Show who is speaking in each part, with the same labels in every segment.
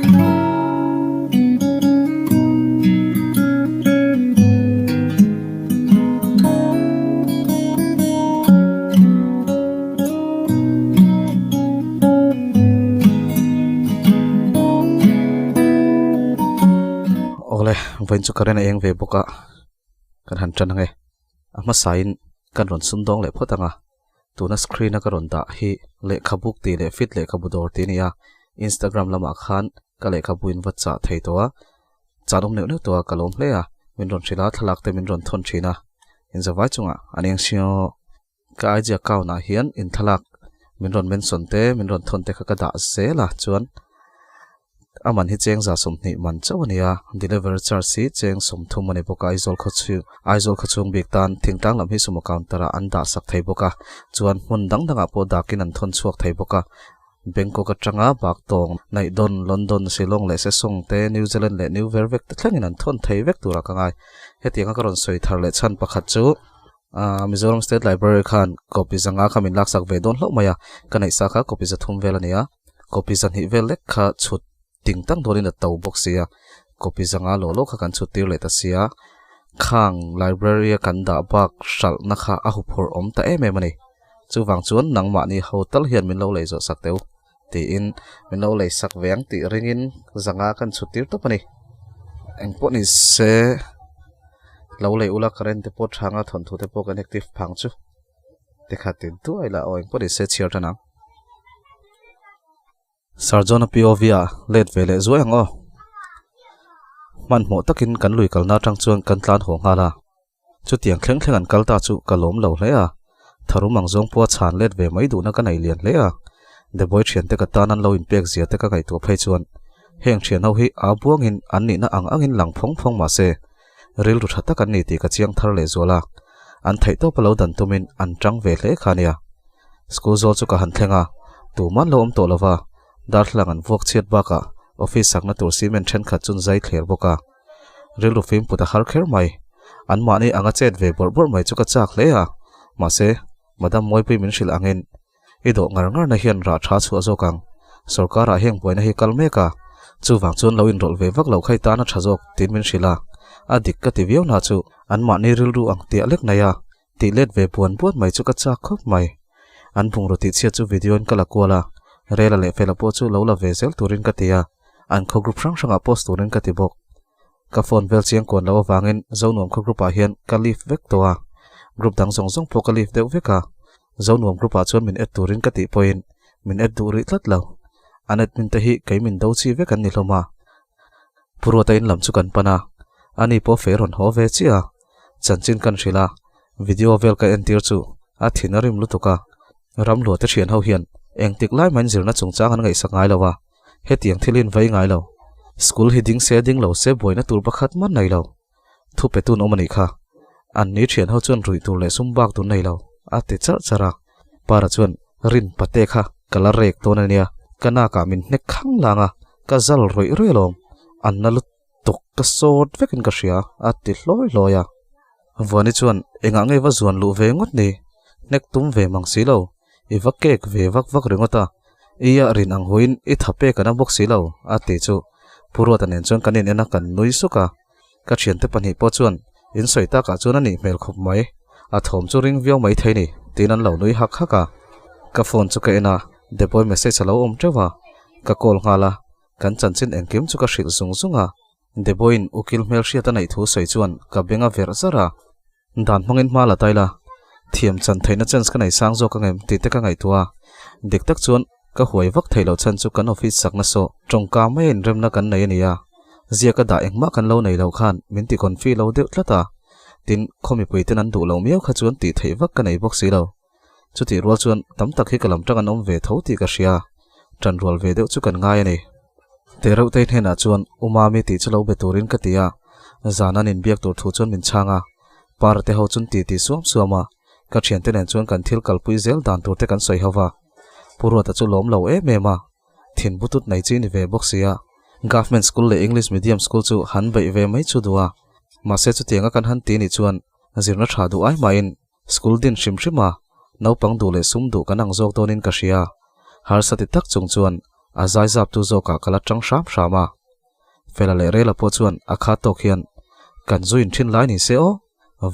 Speaker 1: Awle, vawiin chu current a eng ve bawk a, kan han tan ang e. A hmasain kan rawn sumdawng leh phawt ang a, tuna screen a ka rawn dah hi lehkhabuk tih leh fit lehkhabu dawr tih a ni a, Instagram lamah khan ka lehkhabu in va chah thei tawh a, chan awm neuh neuh tawh a ka lawm hle a, min rawn hrilh a, thlalak te min rawn thawn thin a, inzavai chungah an eng hriau. Ka IG account ah hian in thlalak min rawn mention te min rawn thawn te kha ka dah zel a chuan a man hi cheng za 20 man chauh a ni a delivery charge hi cheng 30 a ni bawk a Aizawl khaw chhung Aizawl khaw chhung bik tan thingtlang lam hi sumo counter ah an dah sak thei bawk a chuan hmun dang dangah pawh dakin an thawn chhuak thei bawk a Bangkok atanga Baktawng, Naihdawn, London, Shillong leh Sesong te New Zealand leh New Vervek te thlengin an thawn thei vek turah ka ngai. Hetianga ka rawn sawi thar leh chhan pakhat chu Aaa Mizoram State Library khan copy zanga kha min laksak ve dawn hlauh mai a, ka neih sa kha copy 3 vel a ni a, copy 2 vel lek kha chhut ting tang dawnin a to bawk si a, copy zanga lawh lawh kha kan chhut tir leh ta si a, khang library a kan dah bak hralhna kha a huphurh awm ta em em a ni. Chuvang chuan nangmahni ho tal hian min lo lei zawh sak teu tiin min lo lei sak ve ang tih ringin zanga kan chhut tir tawp a ni. Engpawh ni se lo lei ula current te pawh thanga thawnthu te pawh kan active phang chu tikhat tin duai la aw engpawh ni se chhiar tan ang. Sir John-a POV ah let ve leh zuai ang aw. Hmanhmawh takin kan lui kalna atang chuan kan tlan haw nghal a. Chutiang thleng thleng an kal ta chu ka lawm lo hle a, tharum ang zawng pawha chhan let ve mai duhna ka nei lian hle a. Deboy thiante ka tan an lo inpek zia te ka ngaihtuah phei chuan heng thian ho hi aa buangin an nihna ang angin lang phawng phawng mah se rilru tha tak an ni tih ka chiang thar leh zual a, an theihtawp a lo dan tumin an tang ve hle kha nia. School zawl chu ka han thleng a, tuman lo awm tawh lova, darthlalang an vuak chhiat bakah office sakna tur cement thenkhat chun zai thler bawk a. Rilru fim put a har kher mai. Anmahni anga chet ve bawrh bawrh mai chu ka chak hle a. Mahse, Madam Mawipui min hrilh angin i dawh ngar ngarna hian rah tha chhuah zawk ang. Sorkarah heng buaina hi kal mek a, chuvang chuan lo inrawlh ve vak loh kha i tan a tha zawk tiin min hrilh a. A dik ka ti viau na chu anmahni rilru ang tiah lek nei a, tih let ve buan buan mai chu ka chak khawp mai. An bungraw tih chhiat chu video in ka la kual a, Rela leh Fela pawh chu lo la ve zel turin ka ti a, an khaw group hrang hrangah post turin ka ti bawk. Ka phone vel chiang kuan loh avangin Zonuam khaw group ah hian ka leave vek tawh a, group dang zawng zawng pawh ka leave deuh vek a, Zonuam group ah chuan min add turin ka tih pawhin min add duh rih tlat lo. An admin te hi kei min do chi vek an ni hlawm a. Pu Ruata in lam chu kan pan a, ani pawh fei rawn haw ve chiah a, chanchin kan hrilh a, video vel ka entir chu a thin a rim lutuk a, Ramluah te thian ho hian engtik lai mahin zirna chungchang an ngaihsak ngai lo a, hetiang thil hi an vei ngai lo. School hi ding se ding lo se buaina tur pakhat man nei lo. Thu pe tun awm a nih kha. An ni thian ho chuan ruih tur leh sum bak tur nei lo, a ti charh charh a. Para chuan rin pate kha ka la rek dawn a nia, ka nakah min hnek khang lang a, ka zal rawih rawih alawm, an na lut tuk ka sawt vekin ka hria a ti hlawi hlawi a. Vuani chuan engah nge va zuan luh ve ngawt ni? Hnek tum ve mang si lo, i va kek ve vak vak ringawt a, i ah rin ang huin i tha pek an a bawk si lo a ti chu Pu Ruata nen chuan kan in en a kan nui suk a. Ka thiante pahnih pawh chuan in sawi takah chuan a nih hmel khawp mai, a thawm chu ring viau mai thei ni tiin an lo nui hak hak a. Ka phone chu ka en a, Deboy message a lo awm teuh a, ka call nghal a. Kan chanchin engkim chu ka hrilh zung zung a, Deboin ukil hmelhriat a neih thu sawi chuan ka beng a verh zar a. Dan hmangin hma la taila, thiam chan theihna chance ka nei sang zawk angem tih te ka ngaihtuah a. Dik tak chuan ka huai vak theih loh chhan chu kan office sakna saw tawngka mai a inremna kan nei a ni a, ziak a dah engmah kan lo nei loh khan min ti confi lo deuh tlat a. Tin, khaw mipui ten an duh loh miau kha chuan tih theih vak ka nei bawk si lo. Chutih rual chuan tam tak hi ka lam tang an awm ve tho tih ka hria, tan rual ve deuh chu kan ngai a ni. Tereuhtei hnenah chuan U Mami tih chu lo be turin ka ti a, zan an inbiak tur thu chuan min chhang a, Para te ho chun ti ti suam suam a, ka thiante nen chuan kan thil kalpui zel dan tur te kan sawi ho va. Pu Ruata chu lawm lo em em a, thin butut nei chi ni ve bawk si a, Government School leh English Medium School chu han beih ve mai chu duh a, mahse chutianga kan han ti nih chuan zirna tha duh ai mahin School din hrim hrim a, naupang duh leh sum duh kan ang zawk dawnin ka hria. Harsa ti tak chung chuan A zai zap tu zawkah ka la tang hram hram a. Fela leh Rela pawh chuan a kha tawk hian kan zu in thin lai ni se aw,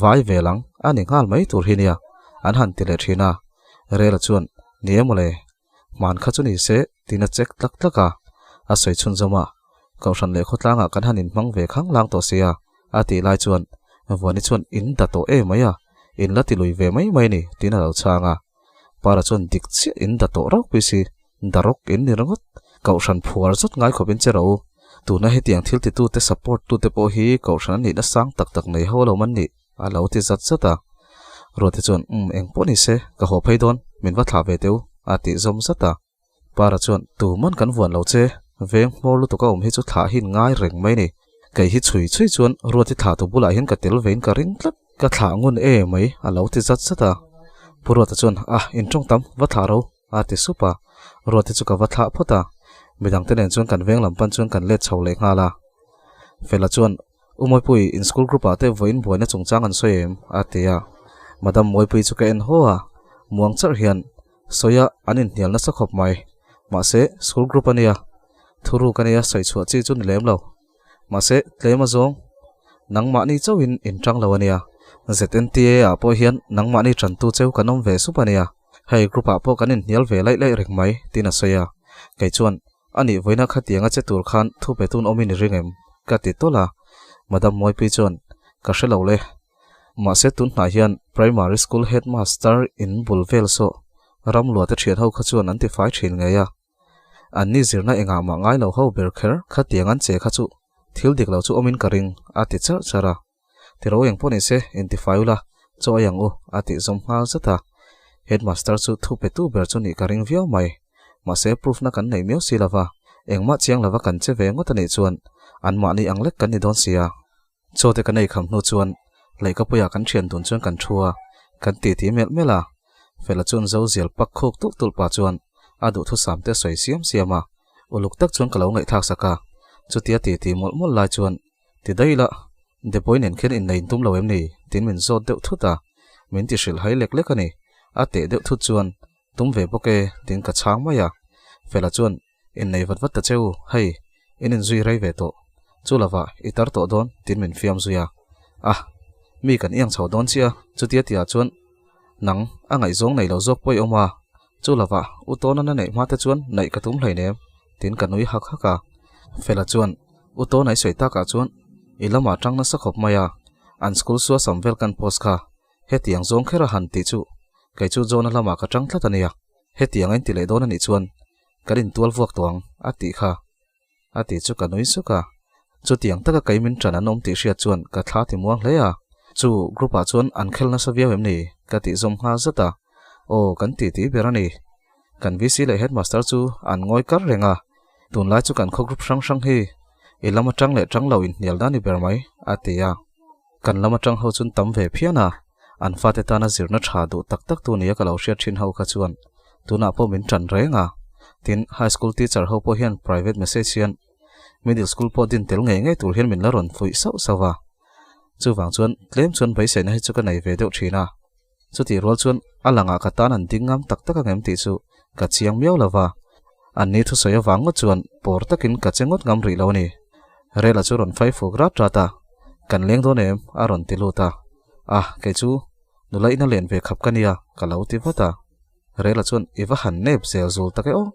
Speaker 1: vai ve lang a ni nghal mai tur hi nia an han ti leh thin a. Rela chuan ni e mawle, hman kha chu ni se tiin a check tlak tlak a, a sawi chhunzawm a, Kohhran leh khawtlangah kan han inhmang ve khang lang tawh sia a tih lai chuan Vuani chuan in da tawh em mai a, in la ti lui ve mai mai ni tiin a lo chhang a. Para chuan dik chiah in da tawh rauh pui si, da rawk in ni ringawt. Kohhran phuar zawt ngai khawp in che rawh u. Tuna hetiang thil titute support tute pawh hi kohhran a nihna sang tak tak nei ho lo man nih a lo ti zat zat a. Ruati chuan umm eng pawh ni se, ka haw phei dawn, min va thlah ve teh u a tih zawm zat a. Para chuan tuman kan vuan lo che, veng hmawr lutuk a awm hi chu thlah hi in ngai reng mai ni. Kei hi chhui chhui chuan Ruati thlah tu bulah hian ka tel vein ka ring tlat. Ka thlah ngun e mai a lo ti zat zat a. Pu Ruata chuan a in tawng tam va thlah ro a ti sup a. Ruati chu ka va thlah phawt a. Midangte nen chuan kan veng lam pan chuan kan let chho leh nghal a. Fela chuan U Mawipui in school group ah te vawiin buaina chungchang an sawi em? a ti a. Madam Mawipui chu ka en haw a. Muang charh hian sawi a an inhnial nasa khawp mai. Mahse school group a nia. Thuruk a nia sawi chhuah chi chu ni lem lo. Mahse, tlem a zawng, nangmahni chauhin in tang lo a nia. ZNTA ah pawh hian nangmahni tantu cheu kan awm ve sup a nia. Hei group ah pawh kan inhnial ve laih laih reng mai, tiin a sawi a. Kei chuan, A nih vawiina khatiang a che tur khan thu pe tun awmin i ring em? ka ti tawlh a. Madam Mawipui chuan, Ka hre lo le. Mahse tun hnah hian Primary School Headmaster in bul vel saw Ramluate thian ho kha chuan an tifai thin ngei a. An ni zirna engah mah ngai lo ho ber kher khatiang an che kha chu thil dik lo chu awmin ka ring, a ti charh charh a. Tiro eng pawh ni se, intifai ula, chaw ei ang u, a tih zawm nghal zat a. Headmaster chu thu pe tu ber chu nih ka ring viau mai. Mahse proof na kan neih miau si lova, engmah chiang lova kan che ve ngawt a nih chuan anmahni ang lek kan ni dawn sia. Chaw te kan ei kham hnu chuan Leihkapuiah kan thian dun chuan kan thu a, kan titi melh melh a. Fela chuan zo zial pak khuk tulh tulh pah chuan a duhthusam te a sawi siam siam a, uluk tak chuan ka lo ngaihthlak sak a. Chutia titi mawlh mawlh lai chuan ti daih la, Depoi nen khian innei in tum lo em ni? tiin min zawt deuh thut a, min ti hrilh hai lek lek a ni. A teh deuh thut chuan Tum ve bawk e, tiin ka chhang mai a. Fela chuan, Innei vat vat ta che u, hei, in inzui rei ve tawh. Chu lovah, i tar tawh dawn, tiin min fiam zui a. A, mi kan iang chho dawn chiah a, chutia tiah chuan nang a ngaihzawng nei lo zawk pawh i awm a. Chu lovah, u tawna na neih hma te chuan naih ka tum hleinem, tiin ka nui hak hak a. Fela chuan, U tawna i sawi takah chuan i lamah tang nasa khawp mai a, an school suasam vel kan post kha. Hetiang zawng kher a han tih chu kei chu Jona lamah ka tang tlat a nia, hetiang a inti leh dawn a nih chuan kan intual vuak tawh ang a tih kha a tih chu ka nui suk a. Chutiang taka kei min tan an awm tih hriat chuan ka thla ti muang hle a, chu group ah chuan an khel nasa viau em ni ka tih zawm nghal zat a, aw kan tih tih ber a ni. Kan VC leh Headmaster chu an ngawi kar reng a, tunlai chu kan khaw group hrang hrang hi i lam atang leh tang lo inhnial dan ni ber mai a ti a. Kan lam atang ho chuan tam ve phian a, an fate tana zirna tha duh tak tak tu nia ka lo hriat thin ho kha chuan tunah pawh min tan reng a. Tin, high school teacher ho pawh hian private message hian middle school pawh din tel ngei ngei tur hian min la rawn fuih sauh sauh a. Chuvang chuan tlem chuan beiseina hi chu ka nei ve deuh thin a. Chutih rual chuan a langah ka tan an ding ngam tak tak ang em tih chu ka chiang miau lo va, an ni thusawi avang ngawt chuan pawr takin ka che ngawt ngam rih lo a ni. Rela chu rawn fai fuk rat rat a, Kan leng dawn em? a rawn ti lut a. Ah, kei chu nula ina len ve khap ka nia, ka lo ti vat a. Rela chuan I va han nep zel zul tak e aw,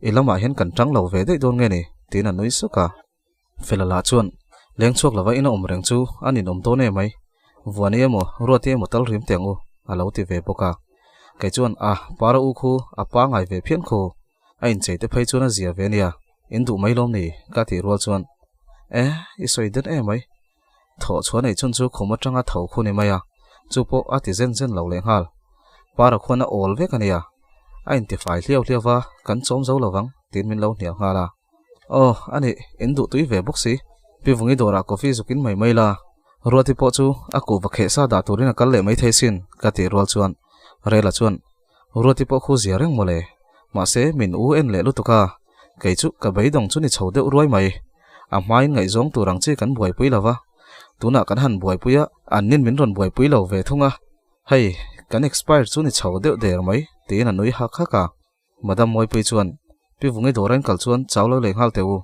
Speaker 1: i lamah hian kan tang lo ve daih dawn nge ni? tiin a nui suk a. Fela lah chuan leng chhuak lova ina awm reng chu a ninawm dawn em mai, Vuani emaw Ruati emaw tal rim teh ang u a lo ti ve bawk a. Kei chuan a para u khu a pa ngai ve phian khu, a inchei te phei chuan a zia ve nia, in duh mai lawm ni ka tih rual chuan e i sawi den em mai, thawh chhuah neih chhun chu khum atanga tho khu ni mai a, chu pawh a ti zen zen lo lehnghal. Para khuan a awl vek a nia, a intifai hliau hliau va kan chawm zo lovang tiin min lo hnial nghal a. Aw, a nih, in duh tui ve bawk si. Pi Vungi dawrah coffee zuk in mai mai la. Ruati pawh chu a kuhva kheh sa dah turin a kal leh mai thei sin, ka tih rual chuan Rela chuan, Ruati pawh khu zia reng mawle. Mahse, min u en leh lutuk a, kei chu ka beidawng chu ni chho deuh ruai mai. A hmain ngaihzawng tur ang chi kan buaipui lo va, tunah kan han buaipui a, an nin min rawn buaipui lo ve thung a, hei, kan expire chu ni chho deuh der mai, tiin a nui hak hak a. Madam Mawipui chuan, Pi Vungi dawr a in kal chuan chau lo leh nghal teh u,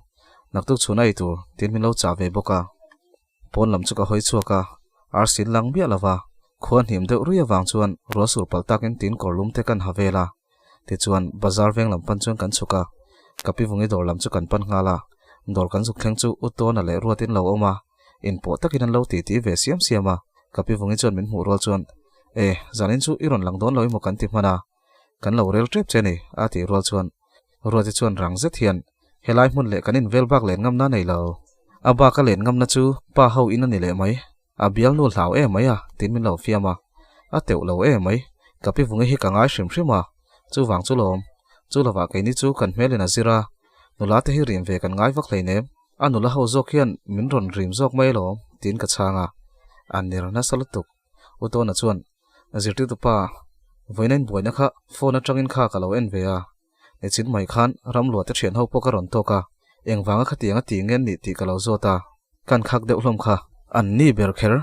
Speaker 1: naktuk chhun a ei tur tiin min lo chah ve bawk a. Pawn lam chu ka hawi chhuak a, arsin lang miah lova khua hnim deuh rui avang chuan rual sur palh takin tin kawr lum te kan ha vel a. Tichuan bazar veng lam pan chuan kan chhuk a, ka pi Vungi dawr lam chu kan pan nghal a. Dawr kan zuk thleng chu U Tawna leh Ruatin lo awm a, inpawh takin an lo titi ve siam siam a. Ka pi Vungi chuan min hmuh rual chuan, E, zanin chu i rawn lang dawn lo emaw kan ti hman a, kan lo rel tep che ni, a tih rual chuan Ruati chuan rang zet hian, Helai hmun leh kan invel bak len ngamna nei lo. A bak a len ngamna chu pa ho in a ni leh mai. A bialnu hlau em mai a, tiin min lo fiam a. A teuh lo em mai. Ka pi vungi hi ka ngai hrim hrim a. Chuvang chu lawm. Chu lovah keini chu kan hmelin a zir a. Nula te hi rim ve kan ngai vak hleinem. A nula ho zawk hian min rawn rim zawk mai alawm, tiin ka chhang a. A ner nasa lutuk. U Tawna chuan, Zirtirtu pa, vawiin a inbuaina kha phone atangin kha ka lo en ve a. Nichin mai khan ramluah te thian ho pawh ka rawn tawk a, engvanga khatiang a ti nge nih tih ka lo zawt a, kan khak deuh hlawm kha. An ni ber kher,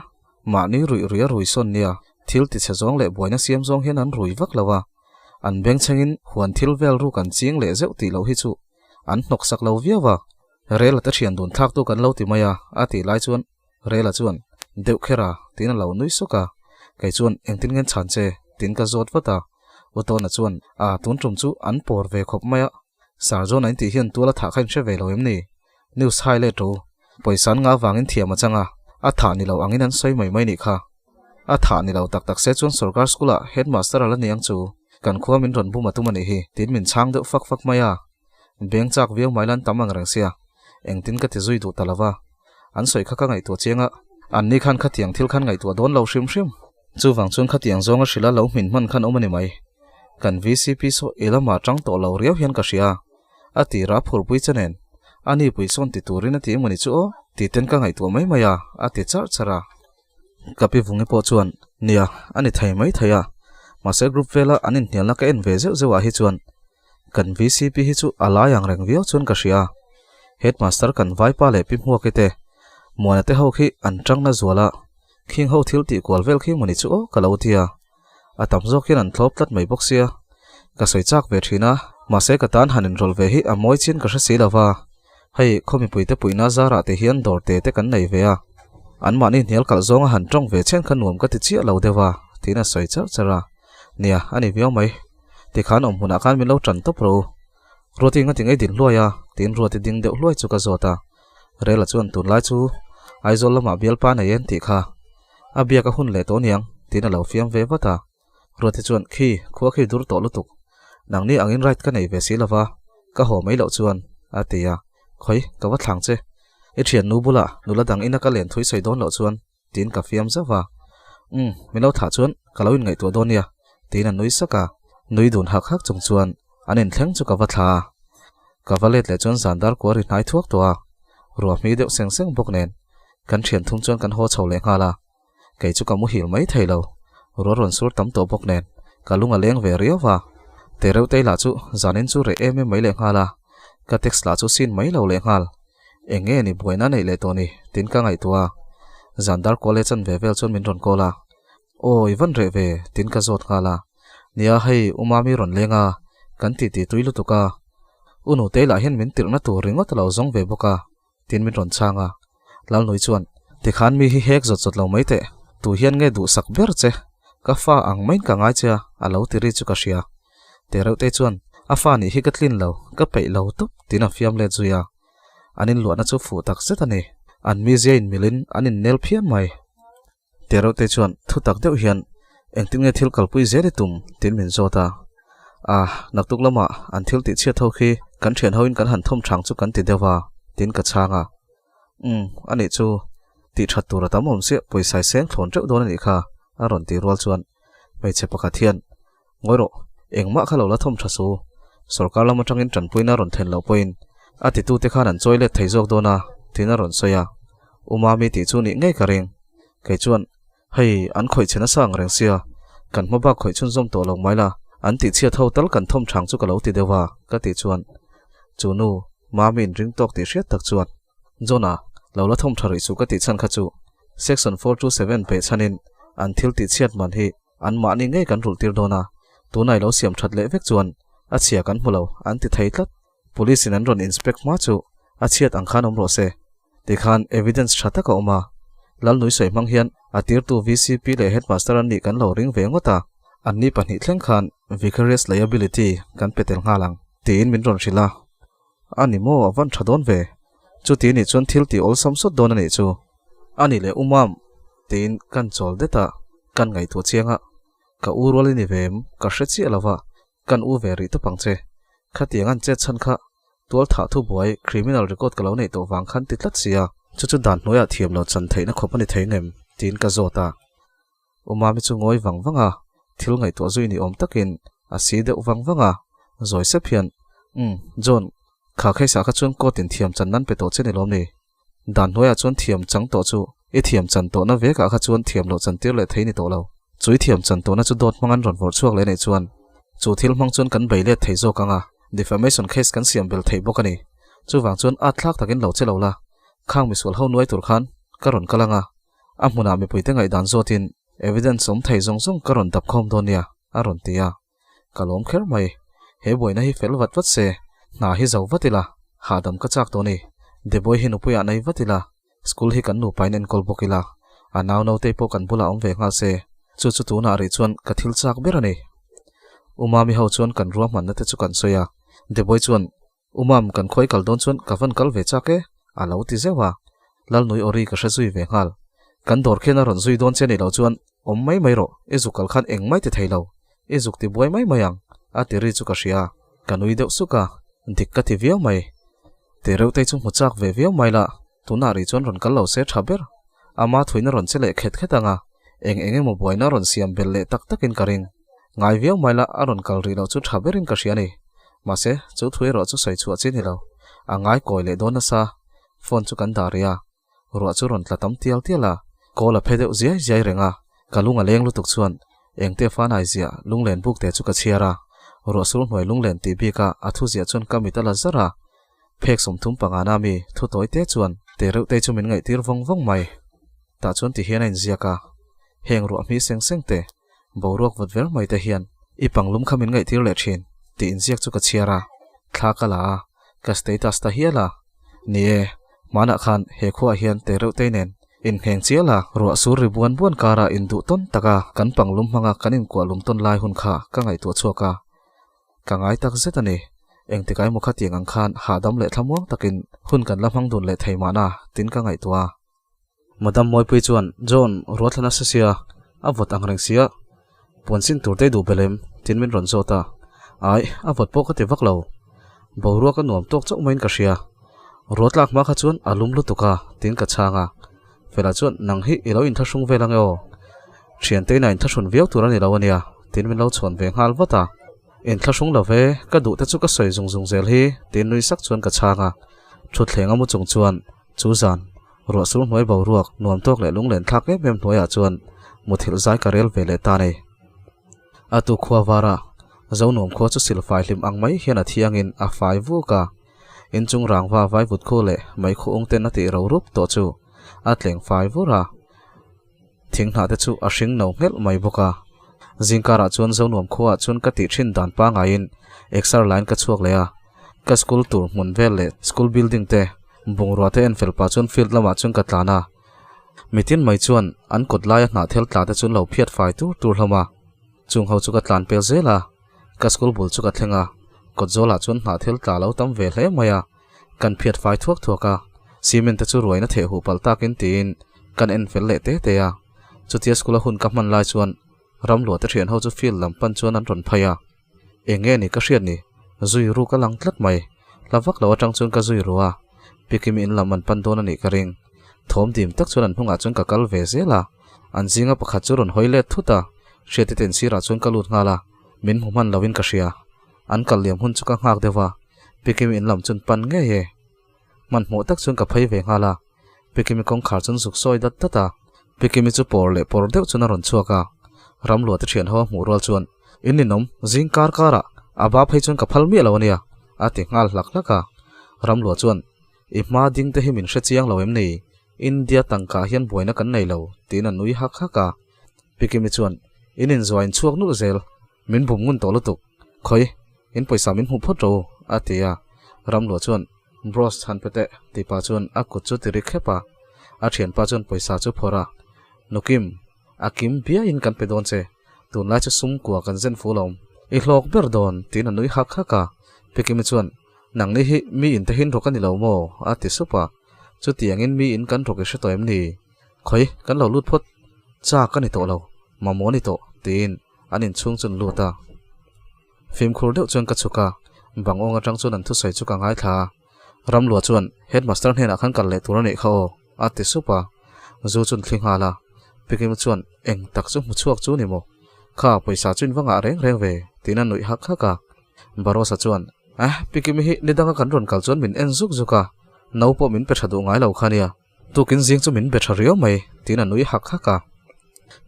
Speaker 1: mahni ruih ruih a rui sawn nia, thil tichhe zawng leh buaina siam zawng hian an rui vak lo a, an bengchhengin huan thil vel ruk an ching leh zeuh tih loh hi chu an hnawk sak lo viau a, Rela te thian dun thlak tu kan lo ti mai a, a tih lai chuan Rela chuan, Deuh kher a, tiin a lo nui suk a. Kei chuan, Engtin ngen chhan che? tiin ka zawt vat a. U Tawna chuan, A, tun tum chu an pawr ve khawp mai a. Sir John-a intih hian tual a thah kha in hre ve lo em ni? News hai let ru. Pawisa an ngah vangin thiam a chang a, a thah ni lo angin an sawi mai mai nih kha. A thah ni lo tak tak se chuan sorkar school-ah headmaster a la ni ang chu. Kan khua min rawn bum a tum a nih hi, tiin min chhang deuh fak fak mai a. Beng chak viau mai lan tam ang reng sia, engtin ka ti zui duh ta lova. An sawi kha ka ngaihtuah chiang a, anni khan khatiang thil khan ngaihtuah dawn lo hrim hrim. Chuvang chuan khatiang zawnga hrilha lo hmin hman khan awm a ni mai. Kan VCP saw i lamah tang tawh lo riau hian ka hria. A tira phurpui che nen, a ni pui sawn ti turin a ti emaw ni chu aw, ti ten ka ngaihtuah mai mai a, a ti charh charh a. Ka pi Vungi pawh chuan, Nia, a ni thei mai thei a. Mahse group vela an inhnialna ka en ve zeuh zeuhah hi chuan kan VCP hi chu a lai ang reng viau chuan ka hria. Headmaster kan vaipa leh pi Hmuaki te, Muana te ho khi an tangna zual a, khing ho thil tih kual vel khi mawni chu aw ka lo ti a. A tam zawk hian an thlawp tlat mai bawk sia. Ka sawi chak ve thin a, mahse ka tan han inrawlh ve hi a mawi chin ka hre si lo va. Hei, khaw mipuite puihna zarah te hian dawr te te kan nei ve a. Anmahni hnial kalh zawnga han tawng ve chhen kha nuam ka ti chiah lo deuh a, tiin a sawi charh charh a. Nia, a ni viau mai. Tikhan awm hmunah khan min lo tan tawp rawh u. Ruati nga ti ngei din hluai a, tiin Ruati ding deuh hluai chu ka zawt a. Rela chuan tunlai chu Aizawl lamah bialpa nei en tih kha a biak a hun leh tawh aniang tiin a lo fiam ve vat a. Ruati chuan khi khua khi dur tawh lutuk, nangni angin right ka nei ve si lova, ka haw mai loh chuan a ti a. Khawi, ka va thlang che. I thiannu bulah nula dang ina ka len thui sawi dawn loh chuan tiin ka fiam zauh a. Umm, min lo thah chuan ka lo inngaihtuah dawn nia, tiin a nui sak a. Nui dun hak hak chung chuan an inthleng chu ka va thla a. Ka va let leh chuan zan dar kua ri hnai thuak tawh a, ruah hmi deuh seng seng bawk nen kan thian thum chuan kan haw chho leh nghal a. Kei chu ka muhil mai thei lo, ruah rawn sur tam tawh bawk nen ka lung a leng ve riau a. Tereuhtei lah chu zanin chu reh em em mai leh nghal a, ka text lah chu sin mai lo leh nghal. Eng nge ni buaina neih leh tawh ni? Tin ka ngaihtuah a. Zan dar kual leh chan ve vel chuan min rawn call a. Aw, i van reh ve, tin ka zawt nghal a. Nia hei, u Mami rawn leng a, kan titi tui lutuk a. U Nutei lah hian min tirhna tur ringawt a lo zawng ve bawk a, tin min rawn chhang a. Lalnui chuan, Tikhan mi hi hek zawt zawt lo mai teh, tu hian nge duhsak ber che? Ka fa ang maiin ka ngai che a, a lo ti ri chu ka hria. Tereuhtei chuan, A fa nih hi ka tlin lo, ka peih lo tup, tiin a fiam let zui a. An inluahna chu fuh tak zet a ni. An mizia inmilin an innel phian mai. Tereuhtei chuan thu tak deuh hian, Engtin nge thil kalpui zel i tum? tiin min zawt a. A, naktuk lamah an thil tihchhiat ho khi kan thian hoin kan han thawm thang chu kan ti deuh a, tiin ka chhang a. Umm, anih chu, tih that tur a tam awm chiah pawisa i seng thlawn teuh dawn a nih kha, a rawn ti rual chuan hmeichhe pakhat hian, Ngawi rawh, engmah kha lo la thawm tha su. Sorkar lam atangin tanpuina a rawn thlen loh pawhin a titute khan an chawi let thei zawk dawn a, tiin a rawn sawi a. U Mami tih chu nih ngei ka ring. Kei chuan, Hei, an khawih che nasa ang reng sia, kan hma bak khawih chhunzawm tawh lo mai la, an tihchhiat ho tal kan thawm thang chu ka lo ti deuh a, ka tih chuan chu nu, Mami inring tawk tih hriat tak chuan, John-a, lo la thawm tha rih suh ka tih chhan kha chu Section 427 peh chhanin an thil tihchhiat man hi An mahni ngei kan rulh tir dawn a, tunah i lo siam that leh vek chuan a chhia kan hmu lo an ti thei tlat. Police in an rawn inspect hma chu a chhiat ang khan awm rawh se. Tikhan evidence tha tak a awm a. Lalnui sawi hmang hian a tirtu VCP leh Headmaster an nih kan lo ring ve ngawt a, anni pahnih thleng khan vicarious liability kan pe tel nghal ang tiin min rawn hrilh a. A ni maw, a van tha dawn ve. Chuti nih chuan thil tih awlsam sawt dawn a nih chu. A ni leh umam tiin kan chawl det a, kan ngaihtuah chiang a. Ka u rual i ni ve em? Ka hre chiah lo va, kan u ve rih tawp ang che. Khatiang an chet chhan kha tual thah thu buai criminal record ka lo neih tawh vang khan ti tlat sia. Chu chu dan hnuaiah thiam lo chan theihna khawp a ni thei ngem? tiin ka zawt a. Umami chu ngawi vang vang a, thil ngaihtuah zui ni awm takin a si deuh vang vang a, zawi sep hian, Umm, John, kha case ah kha chuan court in thiam chan nan pe tawh che ni lawm ni? Dan hnuaiah chuan thiam chang tawh chu i thiam chan tawhna vekah kha chuan thiam loh chan tir leh thei ni tawh lo. Chu i thiam chan tawhna chu dawt hmang an rawn vawrh chhuak leh neih chuan chu thil hmang chuan kan bei let thei zawk ang a, defamation case kan siam bel thei bawk a ni. Chuvang chuan at thlak takin lo che lo la, khang misual ho nuai tur khan ka rawn kal ang a, a hmunah mipuite ngaihdan zawtin evidence awm thei zawng zawng ka rawn dap khawm dawn nia, a rawn ti a. Ka lawm kher mai. He buaina hi fel vat vat se, hna hi zo vat ila, hahdam ka chak tawh ni. Deboi hi nupuiah nei vat ila, school hi kan nupain enkawl bawk ila, a nau nautei pawh kan bulah awm ve nghal se, chu chu tunah rih chuan ka thil chak ber a ni. Umami ho chuan kan ruahmanna te chu kan sawi a, Deboi chuan Umam kan khawi kal dawn chuan ka van kal ve chak e, a lo ti zeuh a. Lalnui awri ka hre zui ve nghal. Kan dawr khian a rawn zui dawn che ni lo chuan awm mai mai rawh, i zuk kal khan eng mai ti thei lo, i zuk ti buai mai mai ang, a ti ri chu ka hria. Ka nui deuh suk a, dik ka ti viau mai. Ti reuh te chu hmu chak ve viau mai la, tunah rih chuan rawn kal lo se tha ber. Ama thuina rawn che leh khet khet ang a, eng eng emaw buaina rawn siam belh leh tak takin ka ring. Ngai viau mai la, a rawn kal rih loh chu tha berin ka hria a ni. Mahse, chu thu erawh chu sawi chhuah chi ni lo. A ngai kawi leh dawn nasa. Phone chu kan dah rih a. Ruah chu rawn tla tam tial tial a. Call a phe deuh ziai ziai reng a. Ka lung a leng lutuk chuan engte fanai ziah lunglen buk te chu ka chhiar a. Ruah sur hnuai lunglen tih bik a a thu ziah chuan ka mit a la zar a. Phek 35 na mi thu tawi te chuan te reuh te chu min ngaihtir vawng vawng mai. Tah chuan ti hian a inziak a. Heng ruah hmi seng seng te. Boruak vawt ver mai te hian i panglum kha min ngaihtir leh thin tih inziak chu ka chhiar a, thla ka la a, ka status ta hial a. Ni e, hmanah khan he khuaah hian te reuh tei nen inhneng chial a, ruah sur ri buan buan karah induh tawn taka kan panglum hmanga kan inkuah lum tawn lai hun kha ka ngaihtuah chhuak a. Ka ngai tak zet a ni. Engtikah emaw khatiang ang khan hahdam leh thlamuang takin hun kan la hmang dun leh thei mahna tin ka ngaihtuah a. Madam Mawipui chuan, John, ruathla nasa sia, a vawt ang reng sia, puan sin tur te i duh belh em? tiin min rawn zawt a. Ai, a vawt pawh ka ti vak lo. Boruak a nuam tawk chauh maiin ka hria. Ruatlak hma kha chuan a lum lutuk a, tiin ka chhang a. Fela chuan, Nang hi i lo inthlahrung vel ange aw. Thiante ina inthlahrun viau tur a ni lo a nia, tiin min lo chhawn ve nghal vat a. Inthlahrung lo ve, ka duh te chu ka sawi zung zung zel hi, tiin nui sak chuan ka chhang a. Thutthleng a mu chung chuan, Chu zan, ruah sur hnuai boruak nuam tawk leh lunglen thlak em em hnuaiah chuan muthilh zai ka rel ve leh ta nei. A tu khua vara Zonuam khua chu silfai hlim ang mai hian a thiangin a fai vuk a, inchung rangva vaivut khu leh meikhu ung ten a tih ro rup tawh chu a tleng fai vur a. Thing hnah te chu a hring no nghelh mai bawk a. Zingkarah chuan Zonuam khuaah chuan ka tih thin dan pangaiin exer line ka chhuak leh a. Ka school tur hmun vel leh school building te bungrua te en fel pah chuan field lamah chuan ka tlan a. Mitin mai chuan an kawt laia hnah thel tla te chu an lo phiat fai tur tur hlawm a. Chung ho chu ka tlan pel zel a. Ka school bul chu ka thleng a. Kawt zawlah chuan hnah thel tla lo tam ve hle mai a. Kan phiat fai thuak thuak a, cement te chu ruaina theh huh palh takin tiin kan en fel leh te te a. Chutia school a hun ka hman lai chuan ramluah te thian ho chu field lam pan chuan an rawn phei a. Eng nge ni ka hriat ni? Zui ru ka lang tlat mai. Hla vak lo atang chuan ka zui ru a, Pikim in lam an pan dawn a nih ka ring. Thawm dim tak chuan an hnungah chuan ka kal ve zel a, an zinga pakhat chu rawn hawi let thut a, hriati ten sirah chuan ka lut nghal a, min hmu hman loin ka hria. An kal liam hun chu ka nghak deuh a, Pikimi in lam chuan pan ngei e. Hmanhmawh tak chuan ka phei ve nghal a, Pikimi kawngkhar chuan zuk sawi dat dat a. Pikimi chu pawr leh pawr deuh chuan a rawn chhuak a, Ramluah te thian ho a hmuh rual chuan, In ninawm, zing kar karah a ba phei chuan ka phal miah lo a nia, a ti nghal hlak hlak a. Ramluah chuan, I hma ding te hi min hre chiang lo em ni? India tangka hian buaina kan nei lo, tiin a nui hak hak a. Pikimi chuan, In inzuain chhuak nulh zel, Min bum ngun tawh lutuk. Khawi, in pawisa min hmuh phawt ro, a ti a. Ramluah chuan, Bros chhan pe teh, tih pah chuan a kut chu ti ri khep a. A thianpa chuan pawisa chu phawrh a, Nukim, a kim biaiin kan pe dawn che, tunlai chu sum kua kan zen fu lo. I hlawk ber dawn, tiin a nui hak hak a. Pikimi chuan, Nangni hi mi in te hin rawk a ni lo maw? a ti sup a. Chutiangin mi in kan rawk i hre tawh em ni? Khawi, kan lo lut phawt. Chak a ni tawh lo, mamawh a ni tawh, tiin an inchhung chu an lut a. Fimkhur deuh chuan ka chhuk a, bang awng atang chuan an thusawi chu ka ngaithla a. Ramlua chuan, Headmaster hnenah khan kal leh tur a nih kha aw, a ti sup a. Zu chu an thli nghal a. Pikim chuan, Eng tak chu hmu chhuak chu ni maw? Kha, pawisa chu in va ngah reng reng ve, tiin a nuih hak hak a. Barosa chuan, Eh, Pikimi hi ni danga kan rawn kal chuan min en zuk zuk a, no pawh min pe tha duh ngai lo kha nia. Tukin zing chu min be tha riau mai, tiin a nui hak hak a.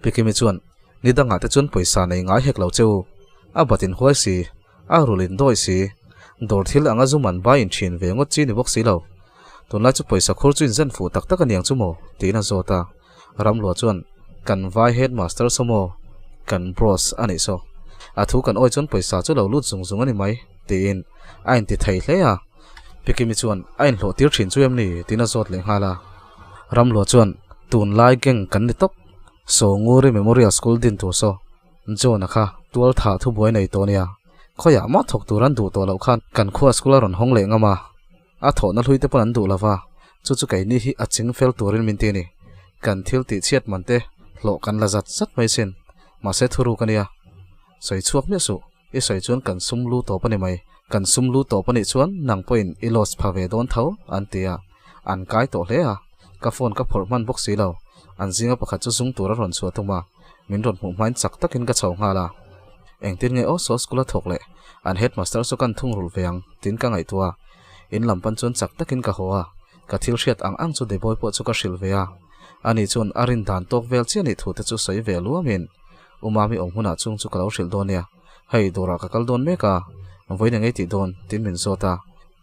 Speaker 1: Pikimi chuan, Ni dangah te chuan pawisa nei ngai hek lo che u. A bat in huai si, a rul in dawi si, dawr thil anga zum an bai in thin ve ngawt chi ni bawk si lo. Tunlai chu pawisa khur chu in zen fuh tak tak aniang chu maw? tiin a zawt a. Ramlua chuan, Kan vai headmaster saw maw? Kan bros a nih saw. A thu kan awi chuan pawisa chu lo lut zung zung a ni mai, tiin a inti thei hle a. Pikimi chuan, A inhlawh tir thin chu em ni? tiin a zawt leh nghal a. Ramlua chuan, Tunlai gang kan ni tawp. Sawnguri Memorial School din tur saw John-a kha tual thah thubuai nei tawh nia. Khawiah mah thawk tur an duh tawh loh khan kan khua school a rawn hawng leh ngam a. A thawhna hlui te pawn an duh lova, chu chu keini hi a ching fel turin min ti a ni. Kan thil tih chhiat man te hlawh kan la zat zat mai sin. Mahse thuruk a nia. Sawi chhuak miah suh. I sawi chuan kan sum lu tawp a ni mai. Kan sum lu tawp a nih chuan nang pawhin i loss pha ve dawn tho, an ti a. An kai tawh hle a. Ka phone ka phawrh hman bawk si lo. An zinga pakhat chu zung tur a rawn chhuah tum a. Min rawn hmuh hmain chak takin ka chho nghal a. Engtin nge aw saw school a thawk leh an headmaster chu kan thungrulh ve ang tiin ka ngaihtuah a. In lam pan chuan chak takin ka haw a. Ka thil hriat ang ang chu Deboi pawh chu ka hrilh ve a. Ani chuan a rin dan tawk vel chiah nih thu te chu sawi ve luamin U Mami awm hunah chung chu ka lo hrilh dawn nia. Hei, dawrah ka kal dawn mek a, vawiin eng ei tih dawn? tiin min zawt a.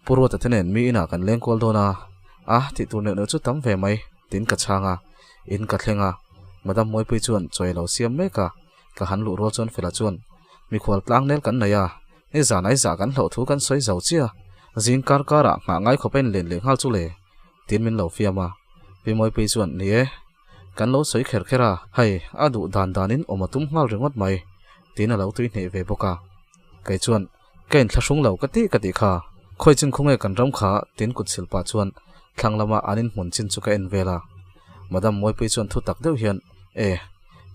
Speaker 1: Pu Ruata te nen mi inah kan leng kual dawn a, a tih tur neuh neuh chu tam ve mai, tiin ka chhang a. In ka thleng a, Madam Mawipui chuan chawi a lo siam mek a. Ka han luh rual chuan Fela chuan, Mikhual tlang nel kan nei a, ni zan ai zah kan hlauh thu kan sawi zo chiah. Zing kar karah nghah ngai khawp a inlen leh nghal chu le, tiin min lo fiam a. Pi Mawipui chuan, Ni e, Kan lo sawi kher kher a, hei, a duh dan danin awm a tum nghal ringawt mai, tiin a lo tui hneh ve bawk a. Kei chuan, Ka inthlahrung lo ka tih ka tih kha, khawi chin khawnge kan ram kha, tiin kut sil pah chuan thlang lama an inhmun chin chu ka en vel a. Madam Mawipui chuan thu tak deuh hian, E,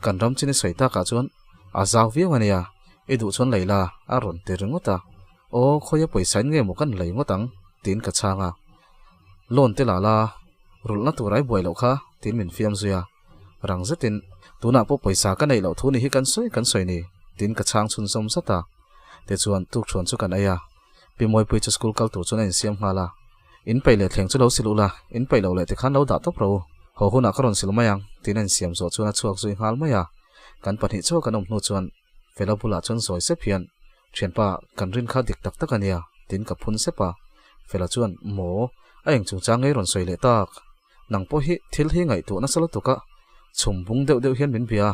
Speaker 1: kan ram chin i sawi takah chuan a zau viau a nia, i duh chuan lei la, a rawn ti ringawt a. Aw, khawia pawisa in nge maw kan lei ngawt ang? tiin ka chhang a. Loan te la la, rulhna tur ai buai loh kha, tiin min fiam zui a. Rang zetin, Tunah pawh pawisa ka neih loh thu ni hi kan sawi kan sawi ni, tiin ka chhang chhunzawm zat a. Tichuan, tukṭhuan chu kan ei a. Pi Mawipui chu school kal tur chuan a insiam nghal a. In peih leh thleng chu lo sil ula, in peih loh leh tikhan lo dah tawp rawh u. Haw hunah ka rawn sil mai ang, tiin a insiam zawh chuan a chhuak zui nghal mai a. Kan pahnih chauh kan awm hnu chuan Fela bulah chuan zawi sep hian, Thianpa, kan rin kha dik tak tak a nia, tiin ka phun sep a. Fela chuan, Maw, a eng chungchang ngei rawn sawi leh tak? Nang pawh hi thil hi ngaihtuah nasa lutuk a, chhum bung deuh deuh hian min bia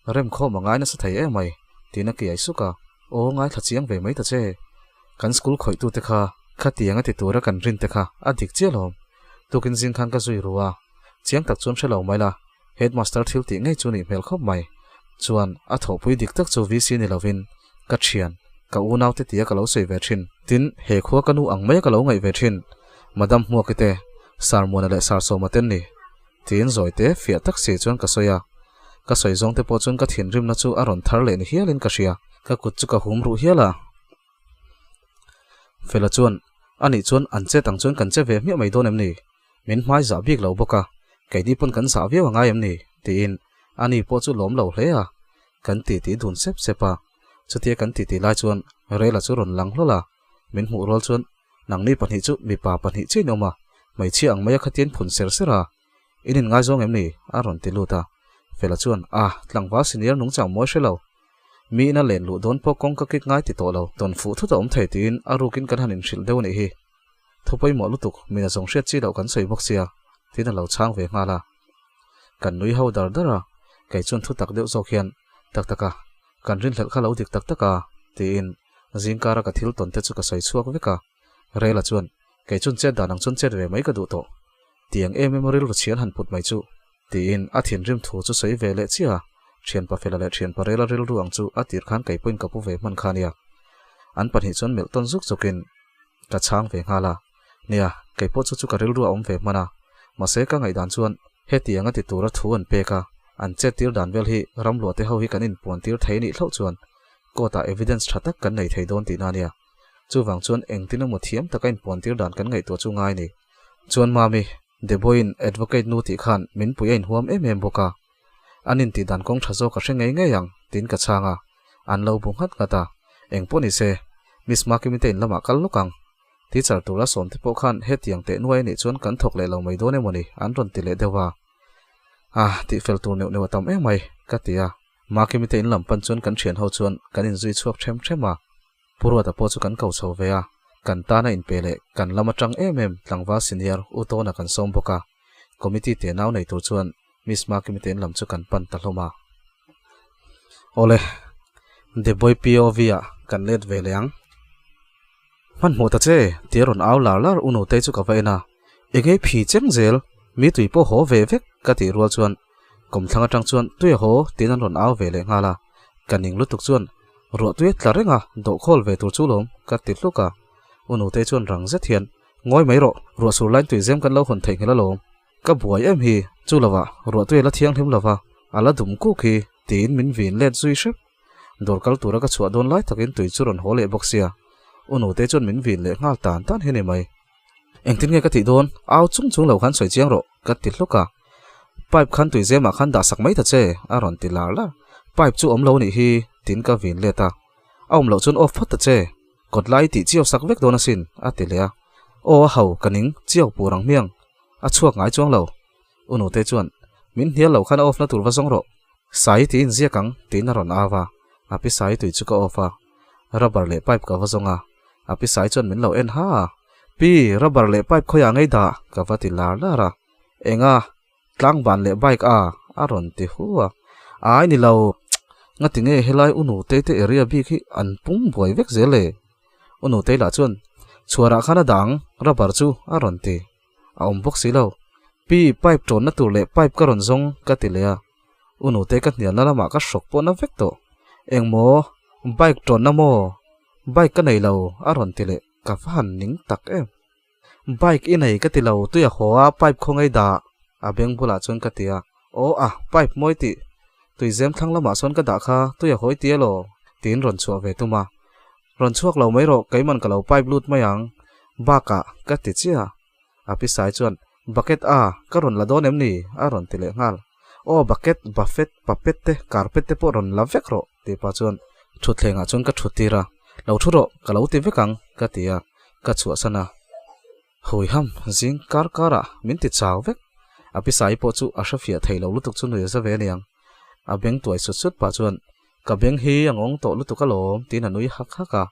Speaker 1: a, rem khawm a ngai nasa thei em mai, tiin a kiai suk a. Aw, ngaithla chiang ve mai ta che. Kan school khawihtute kha khatiang a ti tura kan rin te kha a dik chiah lawm. Tukin zing khan ka zui ru a, chiang tak chuan hre lo mai la, Headmaster thil tih ngei chu nih hmel khawp mai. Chuan, a thawhpui dik tak chu VC ni lovin, ka thian, ka unaute tia ka lo sawi ve thin. Tin, he khua ka nu ang maia ka lo ngaih ve thin, Madam Hmuaki te, Sir Muana leh Sir Sawma ten ni. Tiin zawite fiah tak si chuan ka sawi a. Ka sawi zawng te pawh chuan ka thinrimna chu a rawn thar leh ni hialin ka hria. Ka kut chu ka hum ruh hial a. Fela chuan, Anih chuan an chet ang chuan kan che ve hmiah mai dawn em ni? Min hmai zah bik lo bawk a, keini pawn kan zah viau a ngai em ni? tiin ani pawh chu lawm lo hle a, kan titi dun sep sep a. Chutia kan titi lai chuan Rela chu rawn lang hlawl a, min hmuh rual chuan nangni pahnih chu mipa pahnih chiah in awm a, hmeichhia ang maia khatian phun ser ser a, in inngaizawng em ni? a rawn ti lut a. Fela chuan, Ah, tlangval senior nungchang mawi hre lo. Mi ina len luh dawn pawh kawng ka kik ngai ti tawh lo, tawn fuh thut a awm thei tiin a rukin kan han inhrilh deuh a nih hi. Thu pawimawh lutuk, mina zawng hriat chi loh kan sawi bawk sia, tiin a lo chhang ve nghal a. Kan nui ho dar dar a, kei chuan thu tak deuh zawk hian, Tak tak a, kan rinhlelh kha lo dik tak tak a, tiin zingkara ka thil tawn te chu ka sawi chhuak vek a. Rela chuan, Kei chun chet dan ang chuan chet ve mai ka duh tawh. Tiang em em rilru chhian han put mai chu. Tiin a thinrim thu chu sawi ve leh chiah a, thianpa Fela leh thianpa Rela rilru ang chu a tir khan kei pawhin ka pu ve hman kha nia. An pahnih chuan melh tawn zuk zukin ka chhang ve nghal a. Nia, kei pawh chu chu ka rilru a awm ve hman a. Mahse ka ngaihdan chuan hetiang a ti tura thu an pek a, an chet tir dan vel hi ramluah te ho hi kan inpuan tir thei nih hlauh chuan court ah evidence tha tak kan nei thei dawn tihna nia. Chuvang chuan engtin emaw thiam taka inpuan tir dan kan ngaihtuah chu ngai ni. Chuan Mami, Deboin advocate nu tih khan min pui a inhuam em em bawk a. An intih dan kawng tha zawk a hre ngei ngei ang, tiin ka chhang a. An lo bu nghat nghat a. Eng pawh ni se, Miss Makimi te in lamah kal lawk ang. Teacher tura sawm te pawh khan hetiang teh nuai anih chuan kan thawk leh lo mai dawn emaw ni, an rawn ti leh deuh a. Ah, tih fel tur neuh neuh a tam em mai, ka ti a. Makimi te in lam pan chuan kan thian ho chuan kan inzui chhuak them them a. Pu Ruata pawh chu kan ko chho ve a, kan tana inpe leh kan lam atang em em tlangval senior U Tawna kan sawm bawk a, committee te nau nei tur chuan Miss Makimi te in lam chu kan pan ta hlawm a. Awle, The Boy POV ah kan let ve leh ang. Hmanhmawh ta che, tia rawn au lar lar U Nutei chu ka va en a, enge phi cheng zel, mi tui pawh haw ve vek ka tih rual chuan Kawmthlang atang chuan tui a haw tiin an rawn au ve leh nghal a, ka ning lutuk chuan ruah tui a tla reng a, dawhkhawl ve tur chu lawm ka ti hluk a. U Nutei chuan rang zet hian, Ngawi mai rawh, ruah sur lain tui zem kan lo hawn theihnghilh alawm. Ka buai em hi, chu lovah ruah tui a la thianghlim lova, a la dum kuk hi, tiin min vin let zui hrep. Dawr kal tura ka chhuah dawn lai takin tui chu rawn haw leh bawk sia, U Nutei chuan min vin leh nghal tan tan hi ni mai. Engtin nge ka tih dawn? Au chung chung lo khan sawi chiang rawh, ka ti hluk a. Pipe khan tui zemah khan dah sak mai ta che, a rawn ti lar lar. Pipe chu awm lo nih hi, tiin ka vin let a. A awm loh chuan off phawt ta che, kawt lai tih chiau sak vek dawn asin, a ti leh a. Aw a ho, ka ning, chiau pur ang hmiang. A chhuak ngai chuang lo. U Nute chuan, Min hnial lo khan a off na tur va zawng rawh. Sai tiin ziak ang, tiin a rawn au a. A pi sai tui chu ka off a. Rubber leh pipe ka va zawng a. A pi sai chuan min lo en ha a. Pi, rubber leh pipe khawiah ngei dah? ka va ti lar lar a. Enga? Tlangban leh bike a? a rawn ti hu a. Ai ni lo, ngati nge helai U Nutei te area bik hi an pum buai vek zel e? U Nutei lah chuan, Chhuarah khan a dah ang, rubber chu, a rawn ti. A awm bawk si lo. Pi, pipe tawnna tur leh pipe ka rawn zawng, ka ti leh a. U Nutei ka hnialna lamah ka hrawk pawh na vek tawh. Engmaw? Bike tawnna maw? Bike ka nei lo, a rawn ti leh. Ka va han ning tak em. Bike i nei ka ti lo, tui a haw a, pipe khawngaih dah, a beng bulah chuan ka ti a. Aw a, pipe mawi tih. Tui zem thlang lamah sawn ka dah kha, tui a hawi ti elaw? Tiin rawn chhuah ve tum a. Rawn chhuak lo mai rawh, keiman ka lo pipe lut mai ang. Bakah, ka ti chiah. A pisai chuan, Bucket a, ka rawn la dawn em ni? a rawn ti leh nghal. Aw bucket, buffet, puppet te, carpet te pawh rawn la vek rawh, tih pah chuan thutthlengah chuan ka thut tir a. Lo thu rawh, ka lo ti vek ang, ka ti a, ka chhuahsan a. Huiham, zing kar karah min ti chau vek. A pisai pawh chu a hrefiah thei lo lutuk chu nui a za ve aniang. A beng tuai sut sut pah chuan, Ka beng hi a ngawng tawh lutuk alawm, tiin a nui hak hak a.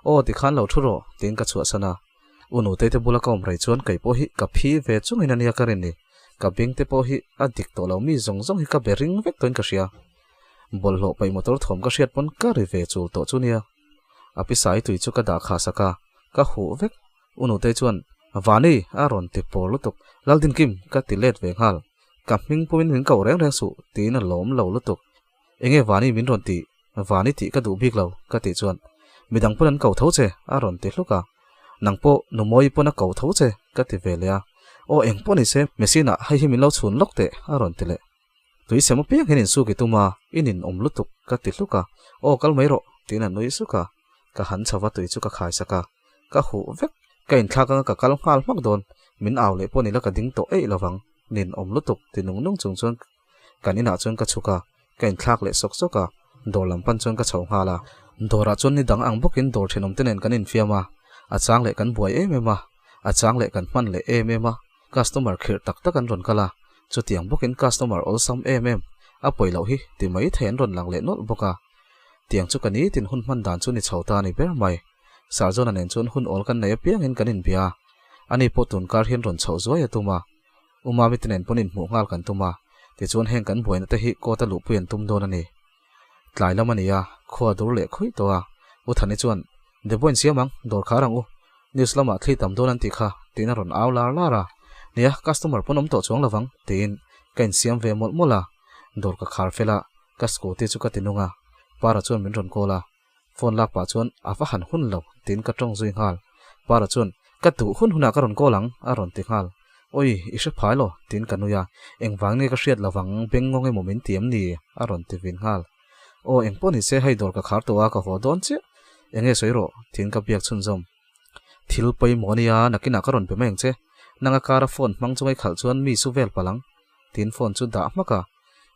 Speaker 1: Aw, tikhan lo thu rawh, tiin ka chhuahsan a. U Nutei te bula ka awm rei chuan kei pawh hi ka phi ve chungin ania ka rin ni. Ka beng te pawh hi a dik tawh lo mi zawng zawng hi ka be ring vek tawhin ka hria. Bawlhhlawh paih motor thawm ka hriat pawn ka ri ve chul tawh chu nia. A pisai tui chu ka dah kha sak a, ka huh vek. U Nutei chuan, Vani! a rawn ti pawr lutuk. Laldinkim! ka ti let ve nghal. Ka hming pumin min koh reng reng suh tiin a lawm lo lutuk. Enge Vani min rawn tih? Vani tih ka duh bik lo, ka tih chuan, Midang pawn an ko tho che, a rawn ti hluk a. Nang pawh Numawi pawn a ko tho che, ka ti ve leh a. Aw eng pawh ni se, machine ah hei hi min lo chhun lawk teh, a rawn ti leh. Tui sem apiang hian insuk i tum a, i nin awm lutuk, ka ti hluk a. Aw kal mai rawh, tiin a nui suk a. Ka han chho va tui chu ka khai sak a. Ka huh vek, ka inthlak anga ka kal nghal hmak dawn, min au leh pawh ni la ka ding tawh eih lovang, nin awm lutuk, ti nung nung chung chuan Kan inah chuan ka chhuk a, ka inthlak leh sawk sawk a, dawr lam pan chuan ka chho nghal a. Dawrah chuan ni dang ang bawkin dawr thenawm te nen kan infiam a, a chang leh kan buai em em a, a chang leh kan hman leh em em a, customer khirh tak tak an rawn kal a, chutiang bawkin customer awlsam em em, a pawi loh hi ti mai thei an rawn lang leh nawlh bawk a. Tiang chu ka nitin hun hman dan chu ni chho ta a ni ber mai. Sarzawna nen chuan hun awl kan nei apiangin kan inbia a, ani pawh tunkar hian rawn chhoh zuai a tum a. U Mami te nen pawn inhmuh nghal kan tum a, tichuan heng kan buaina te hi court a luhpui an tum dawn a ni. Tlai lam a ni a, khua dur leh khuih tawh a, U Thani chuan, Debo insiam ang, dawr khar ang u. News lamah thli tam dawn an tih kha, tiin a rawn au lar lar a. Nia, customer pawn awm tawh chuang lovang, tiin ka insiam ve mawlh mawlh a. Dawr ka khar fel a, ka scooty chu ka ti nung a. Para chuan min rawn call a. Phone lak pah chuan a va han hun lo, tiin ka tawng zui nghal. Para chuan, Ka duh hun hunah ka rawn call ang, a rawn ti nghal. Oi, i hre phai lo, tiin ka nui a. Engvang nge ka hriat lovang, bengngawng emaw min ti em ni? a rawn ti vin nghal. Aw, engpawh ni se hei dawr ka khar tawh a, ka haw dawn chiah. Eng nge sawi rawh? tiin ka biak chhunzawm. Thil pawimawh ania, nakinah ka rawn pe mai ang che. Nanga kara phone hmang chunga i khalh chuan mi su vel palh ang. Tiin phone chu dah hmak a.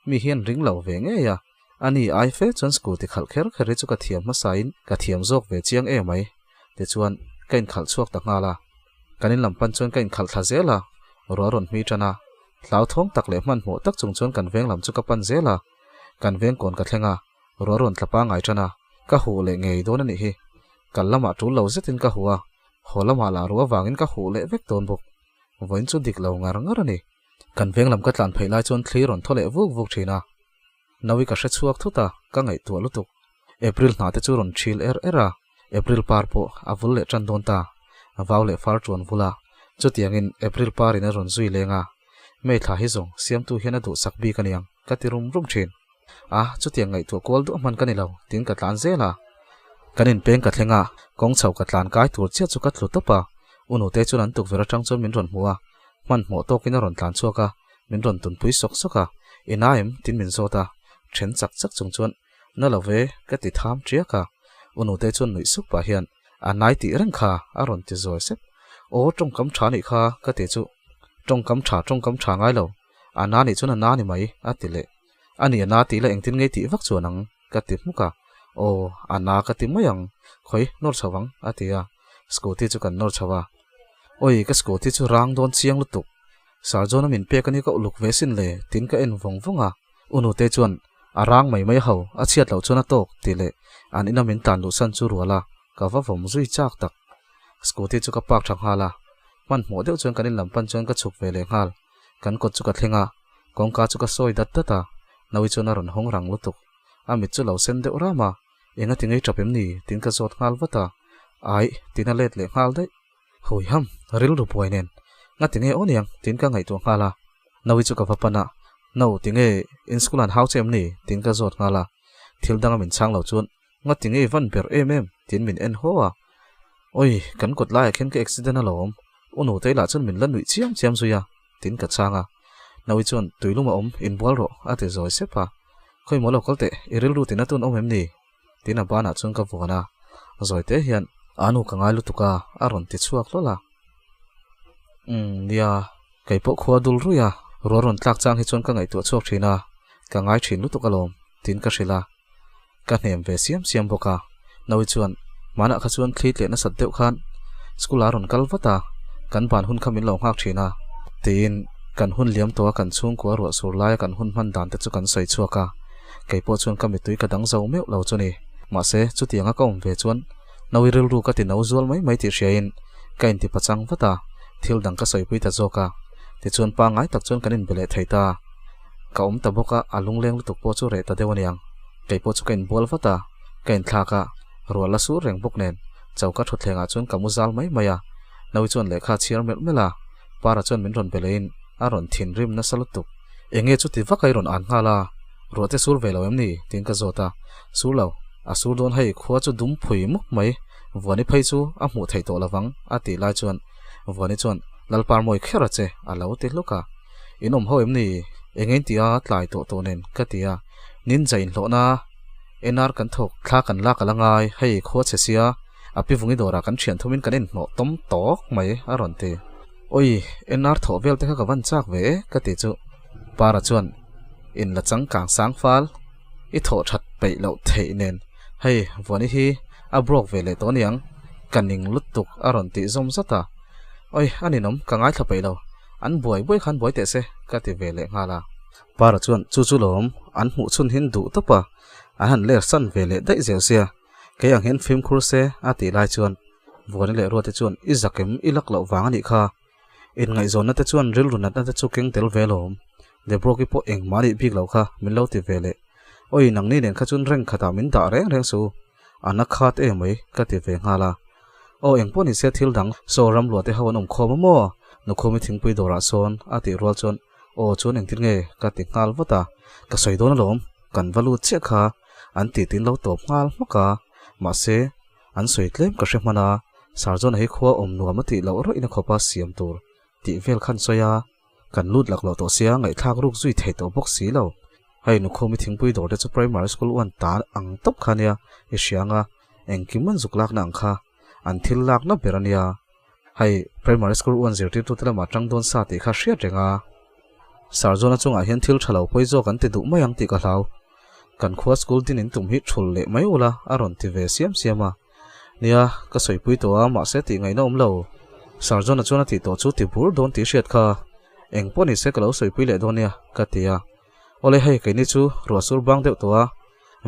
Speaker 1: Mi hian ring lo ve ngei a. Ani ai fe chuan scooty khalh kher kher hi chu ka thiam hmasain ka thiam zawk ve chiang em mai. Tichuan, ka inkhalh chhuak ta nghal a. Kan in lam pan chuan ka inkhalh thla zel a, ruah rawn hmi tan a. Hlauthawng tak leh hmanhmawh tak chung chuan kan veng lam chu ka pan zel a. Kan veng kawn ka thleng a, ruah rawn tla pangai tan a, ka huh leh ngei dawn a nih hi. Kal lamah tul lo zetin ka huh a, haw lamah lah ruah avangin ka huh leh vek dawn bawk. Vawiin chu dik lo ngar ngar a ni. Kan veng lam ka tlan phei lai chuan thli rawn thaw leh vuk vuk thin a. Nawi ka hre chhuak thut a, ka ngaihtuah lutuk. April hna te chu rawn thil er er a, April par pawh a vul leh tan dawn ta. Vau leh far chuan vul a, chutiangin April parin a rawn zui leng a. May thla hi zawng siamtu hian a duhsak bik aniang ka ti rum rum thin. A, chutiang ngaihtuah kual duah hman ka ni lo, tiin ka tlan zel a. Kan inpeng ka thleng a, kawng chho ka tlan kai tur chiah chu ka tlu tawp a. U Nute chuan an tukverh atang chuan min rawn hmu a, hmanhmawh tawkin a rawn tlan chhuak a, min rawn tunpui sawk sawk a. I na em? tiin min zawt a. Then chak chak chung chuan, Na lo ve, ka ti tham tiak a. U Nute chuan nuih sup pah hian, A nai tih reng kha, a rawn ti zawi sep. Aw, tawngkam tha nih kha, ka ti chu. Tawngkam tha, tawngkam tha ngai lo. A na nih chuan a na ni mai, a ti leh. A ni a na tih la engtin ngei tih vak chuan ang, ka ti hmuk a. Aw, a na ka ti mai ang, khawi, nawr chho ang, a ti a. Scooty chu kan nawr chho a. Awi, ka scooty chu rang dawn chiang lutuk. Sir John-a min pek a ni ka uluk ve sin le, tiin ka en vawng vawng a. U Nute chuan, A rang mai mai ho, a chhiat loh chuan a tawk, tih leh an ina min tlan luhsan chu rual a, ka va vawm zui chak tak. Scooty chu ka park tha nghal a, hmanhmawh deuh chuan kan in lam pan chuan ka chhuk ve leh nghal. Kan kawt chu ka thleng a, kawngka chu ka sawi dat dat a, Naui chuan a rawn hawng rang lutuk. A mit chu lo sen deuh ram a, Eng a ti ngei tap em ni? tiin ka zawt nghal vat a, Aih, tiin a let leh nghal daih. Hawi ham, rilru buai nen. Nga ti nge aw niang? tiin ka ngaihtuah nghal a. Naui chu ka va pan a, No, ti nge in school an hau che em ni? tiin ka zawt nghal a. Thil danga min chhang lo chuan, Nga ti nge i van ber em em? tiin min en haw a. Awi, kan kawt laiah khian ka accident alawm. U Nutei lah chuan min la nuih chiam chiam zui a, tiin ka chhang a. Naui chuan, Tuilum a awm, inbual rawh, a ti zawi sep a. Khawi maw lo kal teh, i rilru tina tun awm em ni? Tiin a banah chuan ka vuan a, zawi te hian, A nu ka ngai lutuk a, a rawn ti chhuak hlawl a. Umm, nia, kei pawh khua dul ruih a, ruah rawn tlak chang hi chuan ka ngaihtuah chhuak thin a, ka ngai thin lutuk alawm, tiin ka hrilh a. Ka hnem ve siam siam bawk a, Naui chuan, Hmanah kha chuan thli tleh nasat deuh khan school ah rawn kal vat a, kan ban hun kha min lo nghak thin a, tiin kan hun liam tawh a kan chhungkua ruah sur laia kan hun hman dan te chu kan sawi chhuak a, kei pawh chuan ka mitui ka dang zo meuh lo chu ni. Mahse, chutianga ka awm ve chuan Naui rilru ka ti no zual mai mai tih hriain ka inti pachang vat a, thil dang ka sawipui ta zawk a, tichuan pangngai tak chuan kan inbe leh thei ta. Ka awm ta bawk a, a lungleng lutuk pawh chu reh ta deuh aniang. Kei pawh chu ka inbual vat a, ka inthlak a, ruah la sur reng bawk nen choka thutthlengah chuan ka mu zal mai mai a. Naui chuan lehkha a chhiar melh melh a, Para chuan min rawn be leiin a rawn thinrim nasa lutuk. Enge chuti vak a i rawn an nghal a, ruah te sur ve lo em ni? tiin ka zawt a. Sur lo, a sur dawn hei khua chu dum phui mup mai, Vuani phei chu a hmuh theih tawh lovang a tih lai chuan Vuani chuan Lalpar mawi kher a che a lo ti hluk a. In awm ho em ni? Eng in tia tlai tawh tawh nen ka ti a, Ninja inhlawhna NR kan thawk thla kan lak a la ngai, hei khua chhe sia, a pi vungi dawrah kan thian thumin kan inhnawh tawm tawk mai a rawn ti. Oi, NR thawh vel te kha ka van chak ve e ka ti chu. Para chuan in la changkang sang fal, i thawh that peih loh theih nen hei Vuani hi a broke ve leh tawh aniang, ka ning lutuk a rawn tih zawm zat a. Oi, a ninawm, ka ngaithla peih lo. An buai buai khan buai teh se, ka ti ve leh nghal a. Para chuan chu chu lawm an hmuh chhun hin duh tawp a, an han ler san ve leh daih zel sia, kei ang hian fimkhur se a tih lai chuan Vuani leh Ruate chuan i zakem i lak loh vang a nih kha, inngaihzawnna te chuan rilru natna te chu keng tel ve lawm, Debroki pawh engmah a nih bik loh kha min lo ti ve leh, awi nangni nen kha chuan reng khatah min dah reng reng su, a na khat em mai ka ti ve nghal a. Aw engpawh ni se thil dang saw ram luah te ho an awm khawm a maw? Nukhumi thingpui dawrah sawn a tih rual chuan aw chuan engtin nge ka ti nghal vat a, ka sawi dawn alawm, kan va lut chiah kha an tih tin lo tawp nghal hmak a, mahse an sawi tlem ka hre hman a, Sarjona hi khua awm nuam a tih loh rawih na khawpa siam tur tih vel khan sawi a. Kan lut lak loh tawh sia, ngaihthlak ruk zui thei tawh bawk si lo. Hei Nukhumi thingpui dawr te chu primary school uan ta ang tawp kha nia, i hria anga engkim an zuk lakna ang kha an thil lakna ber a nia. Hei primary school uan zirtirtute lamah tang dawn sa tih kha hriat reng a. Sarzawna chungah hian thil tha lo pawi zawk an ti duh mai ang tih ka hlau. Kan khua school din in tum hi thul leh mai ula a rawn ti ve siam siam a. Nia, ka sawipui tawh a, mahse tih ngaihna awm lo. Sir John-a chuan a tih tawh chu ti bur dawn tih hriat kha. Eng pawh ni se ka lo sawipui leh dawn nia, ka ti a. Awle hei, keini chu ruah sur bang deuh tawh a.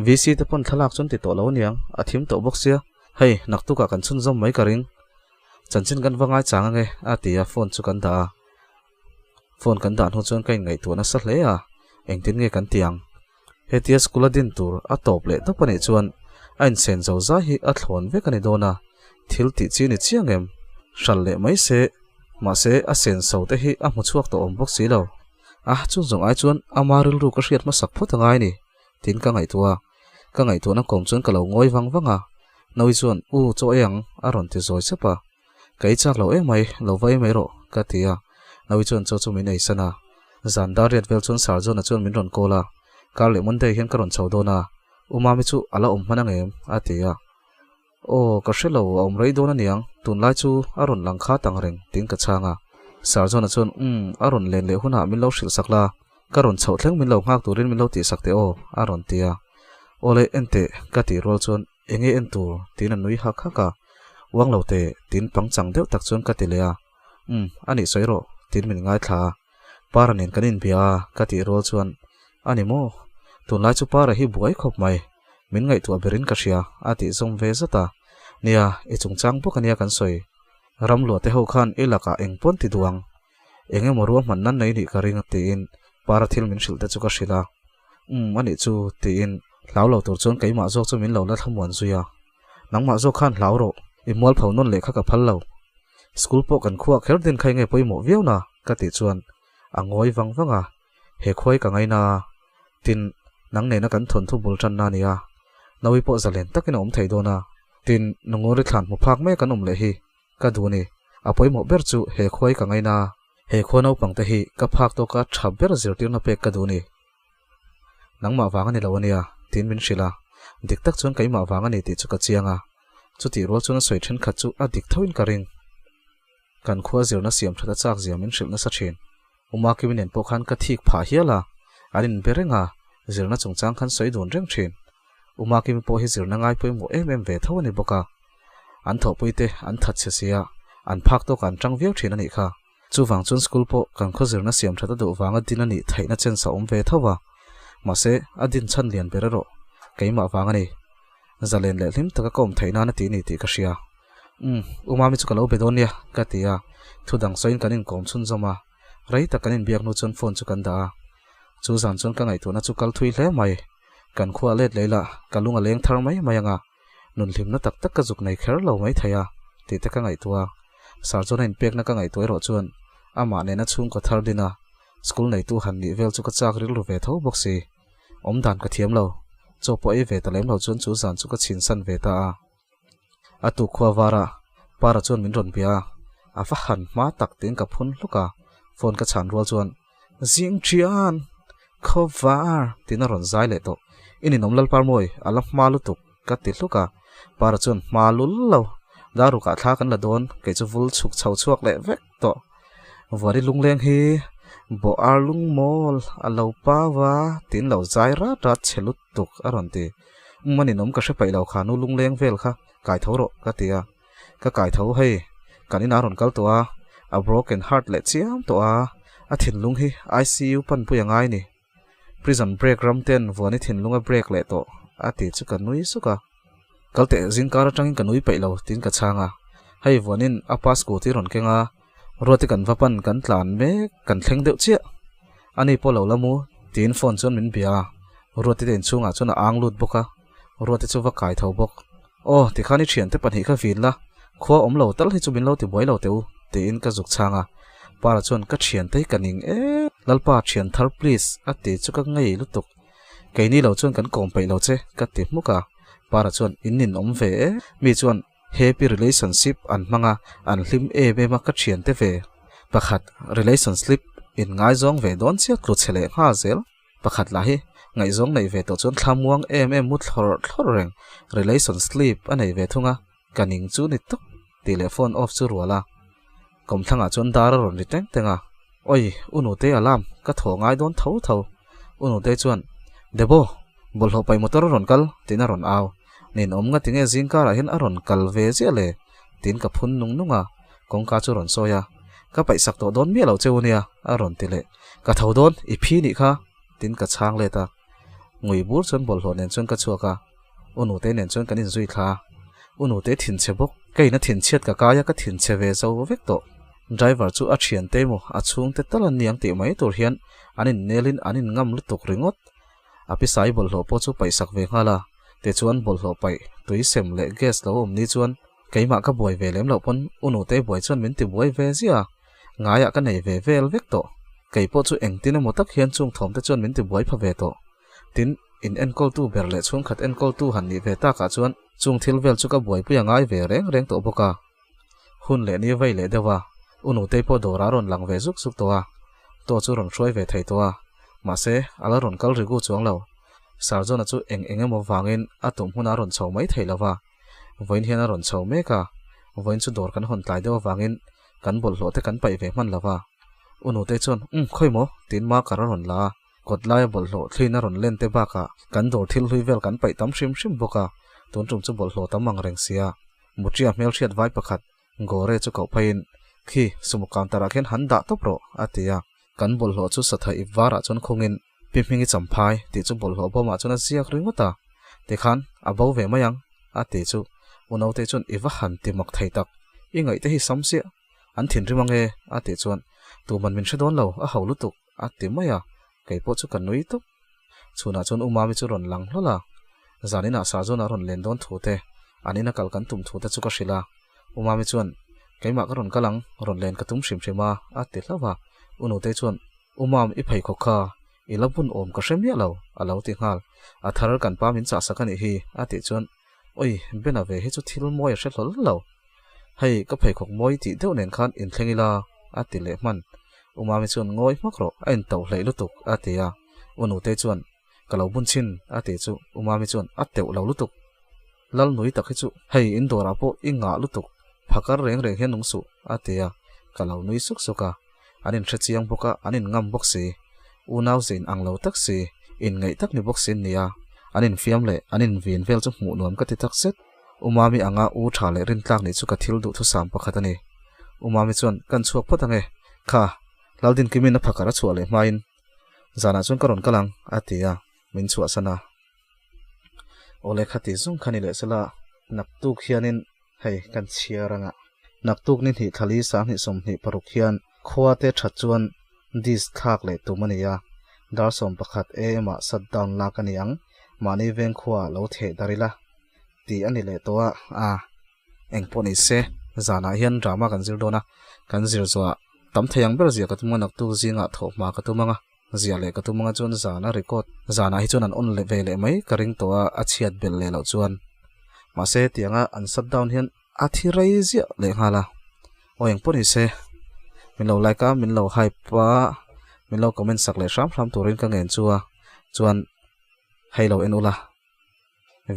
Speaker 1: VC te pawn thlalak chuan ti tawh lo aniang, a thim tawh bawk sia. Hei, naktukah kan chhunzawm mai ka ring. Chanchin kan va ngaichang ange, a ti a, phone chu kan dah a. Phone kan dah hnu chuan ka inngaihtuah nasa hle a, engtin nge kan ti ang? Hetia school a din tur a tawp leh tawp a nih chuan a insen zo zai hi a thlawn vek a ni dawn a, thil tih chi ni chiang em? Hral leh mai se, mahse a sen so te hi a hmu chhuak tawh awm bawk si lo. A, chung zawng ai chuan ama rilru ka hriat hmasak phawt a ngai ni, tiin ka ngaihtuah a. Ka ngaihtuahna kawm chuan ka lo ngawi vang vang a, Naui chuan, U, chaw ei ang, a rawn ti zawi sep a. Ka ei chak lo em mai, lo va ei mai rawh, ka ti a. Naui chuan chaw chu min ei san a. Zan dar riat vel chuan Sir John-a chuan min rawn call a, Kar leh Monday hian ka rawn chho dawn a, U Mami chu a la awm hman ang em? a ti a. Aw, ka hre lo, a awm rei dawn aniang, tunlai chu a rawn lang khat ang reng, tiin ka chhang a. Sir John-a chuan, Umm, a rawn len leh hunah min lo hrilh sak la, ka rawn chhoh thleng min lo nghak turin min lo tihsak teh aw, a rawn ti a. Awle, enteh, ka tih rual chuan Enge en tur? tiin a nui hak hak a. Uang lo teh, tiin pangchang deuh tak chuan ka ti leh a. Umm, a nih sawi rawh, tiin min ngaithla a. Para nen kan inbia a, ka tih rual chuan, A ni maw? Tunlai chu Para hi buai khawp mai. Min ngaihtuah berin ka hria, a tih zawm ve zat a. Nia, i chungchang bawk ania kan sawi. Ramluah te ho khan i lakah eng pawn ti duh ang. Eng emaw ruahman nan nei nih ka ring, tiin Para thil min hrilh te chu ka hrilh a. Umm, a nih chu, tiin hlau lo tur chuan keimah zawk chu min lo la thlamuan zui a. Nangmah zawk khan hlau rawh, i mualpho nawn leh kha ka phal lo. School pawh kan khuah kher din kha enge pawimawh viau na? ka tih chuan a ngawi vang vang a, he khuai ka ngaina a, tin, nang nena kan thawnthu bul tanna a ni a, Naui pawh zalen takin a awm thei dawn a, tin, Nunguri thlan hmu phak mai a kan awm leh hi ka duh a ni. A pawimawh ber chu he khuai ka ngaina a. He khua naupang te hi ka phak tawka tha ber zirtirna pek ka duh a ni. Nangmah vang a ni lo a nia, tiin min hrilh a. Dik tak chuan keimah vang a ni tih chu ka chiang a. Chutih rual chuan a sawi thenkhat chu a dik thoin ka ring. Kan khua zirna siam that a chak zia min hrilh nasa thin. Uma Kimi nen pawh khan ka thik phah hial a, an inbe reng a, zirna chungchang khan sawi dun reng thin. Uma Kimi pawh hi zirna ngai pawimawh em em ve tho a ni bawk a. An thawhpui te an that chhe sia, an phak tawkah an tang viau thin a nih kha. Chuvang chuan school pawh kan khaw zirna siam that a duh vanga din a nih theihna chance a awm ve tho a. Mahse, a din chhan lian ber erawh keimah vang a ni. Zalen leh hlim taka ka awm theih nan a ti ni tih ka hria. Umm, U Mami chu ka lo be dawn nia, ka ti a. Thu dang sawiin kan inkawm chhunzawm a. Rei tak kan inbiak hnu chuan phone chu kan dah a. Chu zan chuan ka ngaihtuahna chu kal thui hle mai. Kan khua let lei lah, ka lung a leng thar mai mai ang a. Nun hlimna tak tak ka zuk nei kher lo mai thei a, tih te ka ngaihtuah a. Sir chuan a inpekna ka ngaihtuah erawh chuan amah nena chhungkaw thar din a, school neitu han nih vel chu ka chak rilru ve tho bawk si. Awm dan ka thiam lo. Chaw pawh ei ve ta lem lo chuan chu zan chu ka chhinsan ve ta a. A tuk khua vara Para chuan min rawn bia a, a va han hma tak tiin ka phun hluk a, phone ka chhan rual chuan Zing ṭhian! Khawvar! tiin a rawn zai leh tawh. I ninawm Lalparmawi, a la hma lutuk ka ti hluk a, Para chuan hma lul lo, Darukah thla kan la dawn, kei chu vul chhuk chho chhuak leh vek tawh. Vuari lungleng hi bawh ar lungmawl a lo pau a tiin lo zai rat rat chhe lutuk a rawn ti. Umm a ninawm ka hre paih lo kha nu lungleng vel kha kai tho rawh ka ti a. Ka kai tho hei kan inah a rawn kal tawh a, a broken heart leh chiam tawh a, a thinlung hi ICU panpui a ngai ni. Prison break ram ten vuani thinlung a break leh tawh a ti chu ka nui suk a. Kal teh zingkar atangin ka nui peih lo tiin ka chhang a. Hei vuanin a pa scooty rawn keng a, Ruati kan va pan kan tlan mek kan thleng deuh chiah. Ani pawh lo la mu tiin phone chuan min bia a. Ruati te inchhungah chuan a ang lut bawk a, Ruati chu va kai tho bawk. Aw tikhan i thiante pahnih kha vin la, Khua awm lo tal hi chu min lo ti buai lo teh u, tiin ka zuk chhang a. Para chuan ka thiante hi ka ning em. Lalpa thian thar please a ti chu ka ngei lutuk. Keini lo chuan kan kawm peih lo che ka ti hmuk a. Para chuan in nin awm ve e. Mi chuan happy relationship an hmang a, an hlim em em a ka thiante ve. Pakhat relationslip in ngaizawng ve dawn chiah tlu chhe leh nghal zel. Pakhat lah hi ngaihzawng neih ve tawh chuan thlamuang em em mu thlawr thlawr reng relation slip a nei ve thung a, ka ning chu ni tawp tih leh phone off chu rual a. Kawmthlangah chuan dar a rawn ri teng teng a, Oi, u Nutei alarm ka thaw ngai dawn tho tho. U Nutei chuan, Debo, bawlhhlawh paih motor a rawn kal tiin a rawn au. Ninawm nga tinge zing karah hian a rawn kal ve ziah le? tiin ka phun nung nung a, kawngka chu rawn sawi a, Ka paihsak tawh dawn miah lo che u nia a rawn ti leh. Ka tho dawn, i phi nih kha, tiin ka chhang let a. Ngui bur chuan bawlhhlawh nen chuan ka chhuak a, U Nutei nen chuan kan inzui thla a. U Nutei thinchhe bawk, ka ina thinchhiat ka kai a, ka thinchhe ve zo vek tawh. Driver chu a thiante emaw a chhungte tal an niang tih mai tur hian an innelin an inngam lutuk ringawt. A pisai bawlhhlawh pawh chu paihsak ve nghal a, tichuan bawlhhlawh paih, tui sem leh gas lo awm ni chuan Keimah ka buai ve lem loh pawn u Nutei buai chuan min ti buai ve ziah a, ngaiah ka nei ve vel vek tawh. Kei pawh chu engtin emaw tak hian chung thawmte chuan min ti buai pha ve tawh. Tin, in enkawltu ber leh chhungkhat enkawltu han nih ve takah chuan chung thil vel chu ka buaipui a ngai ve reng reng tawh bawk a. Hun leh ni vei leh deuh a, u Nutei pawh dawrah a rawn lang ve zuk zuk tawh a, tawh chu rawn hruai ve thei tawh a, mahse a la rawn kal rigu chuang lo. Sarjona chu eng eng emaw vangin a tum hmunah a rawn chho mai thei lo va. Vawiin hian a rawn chho mek a, vawiin chu dawr kan hawn tlai deuh avangin kan bawlhhlawh te kan paih ve hman lo va. U Nutei chuan, Umm, khawi maw? tiin marker a rawn la a, kawt laia bawlhhlawh thliin a rawn len te bakah kan dawr thil hlui vel kan paih tam hrim hrim bawk a, tun tum chu bawlhhlawh tam ang reng sia. Mutria hmelhriat vai pakhat Gore chu koh pheiin, Khi, sumo counter ah khian han dah tawp rawh, a ti a. Kan bawlhhlawh chu satha ip varah chuan khungin, Pi Hmingi champhai tih chu bawlhhlawh bawmah chuan a ziak ringawt a, tikhan a bo ve mai ang, a ti chu. U Nautei chuan i va han ti mak thei tak, i ngaih te hi sam chiah, an thinrim ange, a tih chuan, Tuman min hre dawn lo, a ho lutuk, a ti mai a, kei pawh chu ka nui tawp. Chhunah chuan U Mami chu rawn lang hlawl a, zaninah Sahzawn a rawn len dawn thu te, an ina kal kan tum thu te chu ka hrilh a. U Mami chuan, Keimah ka rawn kal ang, rawn len ka tum hrim hrim a, a ti hlauh a. U Nutei chuan, U Mam, i pheikhawk kha i la bun awm ka hre miah lo, a lo ti nghal. A thar kan pa min chahsak a nih hi, a tih chuan, Oi, Bena ve hi chu thil mawi a hre hlawl lo. Hei, ka pheikhawk mawi tih deuh nen khan inthleng ila, a ti leh hman. U Mami chuan ngawi hmak rawh, a intoh hleih lutuk, a ti a. U Nutei chuan, Ka lo bun chhin, a ti chu U Mami chuan a teuh lo lutuk. Lal nui tak hi chu hei in dawrah pawh i ngah lutuk, phakar reng reng hian nung suh, a ti a. Ka lo nui suk suk a. An inhre chiang bawk a, an inngam bawk si. Unau ze inang lo tak si, inngeih tak ni bawk si an ni a. An infiam leh an invin vel chu hmuh nuam ka ti tak zet. U Mami anga u tha leh rintlak nih chu ka thil duhthusam pakhat a ni. U Mami chuan, Kan chhuak phawt ange. Kha, Laldinkimin a phakar a chhuah leh hmain zanah chuan ka rawn kal ang, a ti a, min chhuahsan a. Awle khati zung kha ni leh sela, naktuk hianin hei kan chhiar anga. Naktuk ni hnih thlali sanghnih 26 hian khua te that chuan disc thlak leh tum a ni a, dar 11 am ah shut down lak a ni ang, mahni veng khua ah lo theh dar ila tih a ni leh tawh a, a. Eng pawh ni se, zanah hian drama kan zir dawn a, kan zir zawhah tam thei ang ber zia ka tum a, naktuk zingah thawhhma ka tum ang a, ziah leh ka tum ang a chuan zan a record zanah hi chuan an on leh ve leh mai ka ring tawh a, a chhiat belh leh loh chuan. Mahse tianga an shut down hian a thi rei ziah leh nghal a, aw eng pawh ni se, min lo like a, min lo hype a, min lo comment sak leh hram hram turin ka ngen chu a, chuan hei lo en ula.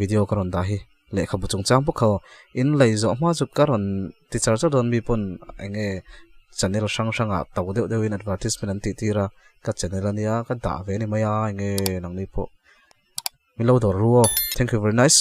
Speaker 1: Video ka rawn dah hi lehkhabu chungchang bawk ho in lei zawh hma chu ka rawn ti char char dawn mi pawn eng nge channel hrang hrang ah to deuh deuh in advertisement an tih tir a ka channel ania ka dah ve a ni mai a eng nge nangni pawh min lo dawr ru aw thank you very nice.